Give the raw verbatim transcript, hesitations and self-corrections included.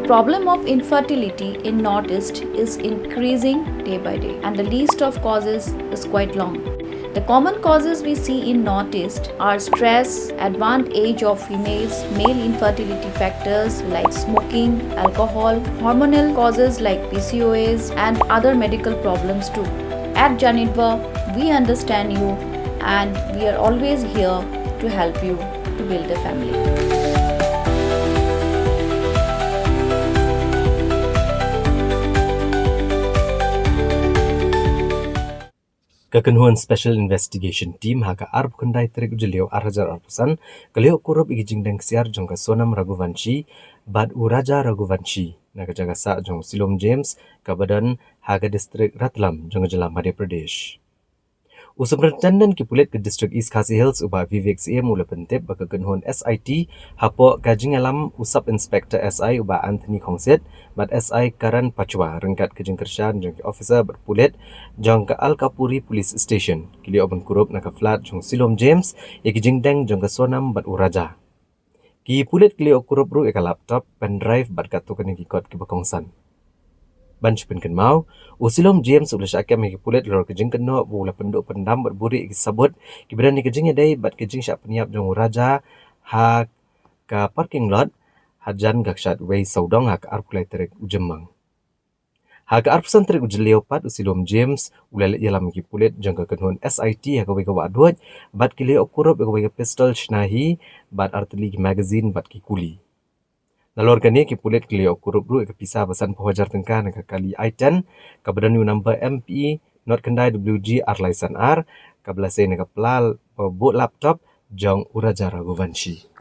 Problem of infertility in Northeast is increasing day by day, and the list of causes is quite long. The common causes we see in Northeast are stress, advanced age of females, male infertility factors like smoking, alcohol, hormonal causes like P C O S, and other medical problems too. At Janitva, we understand you and we are always here to help you to build a family. Ka kynhun Special Investigation Team ha ka arphew khyndai tarik u Jylliew ar hajar arphew san ka la ïoh kurup ïa ki jingdeng ksiar jong ka Sonam Raghuvanshi bad u Raja Raghuvanshi na ka jaka sah jong u Silom James kaba don ha ka distrik Ratlam jong ka jylla Madhya Pradesh. U Superintendent ki pulit ka distrik East Khasi Hills u Bah Vivek Syiem u la pyntip ba ka kynhun S I T hapoh ka jingïalam u Sub Inspector S I u Bah Anthony Khongsit bad S I Karan Pachwa ryngkat ka jingkyrshan jong ki officer bad pulit jong ka Alkapuri Police Station ki la ïoh ban kurup na ka flat jong u Silom James ïa ki jingdeng jong ka Sonam bad u Raja. Ki pulit ki la ïoh kurup ruh ïa ka laptop, pen drive bad katto katne ki kot kiba kongsan. Ban shu pynkynmaw, u Silom James u la shah kem ïa ki pulit halor ka jingkynnoh ba u la pynduh pyndam bad buhrieh ïa ki sabut kiba don ïa ka jingïadei bad ka jingshah pynïap jong u Raja ha ka parking lot hajan ka kshaid wei sawdong ha ka arphew lai tarik u Jymmang. Ha ka arphew san tarik u Jylliew pat u Silom James u la leit ïalam ïa ki pulit jong ka kynhun S I T ha kawei ka wah duid bad ki la ïoh kurup ïa kawei ka pistol shna hi bad artylli ki magazine bad ki kuli. Nalor kane ki pulit ki la ïoh kurup ruh ïa ka pisa ba sanphew hajar tyngka na ka kali i ten kaba don ïa u number M P E not khyndai W G ar lai san ar kaba la sei na ka pla ba buh laptop jong u Raja Raghuvanshi.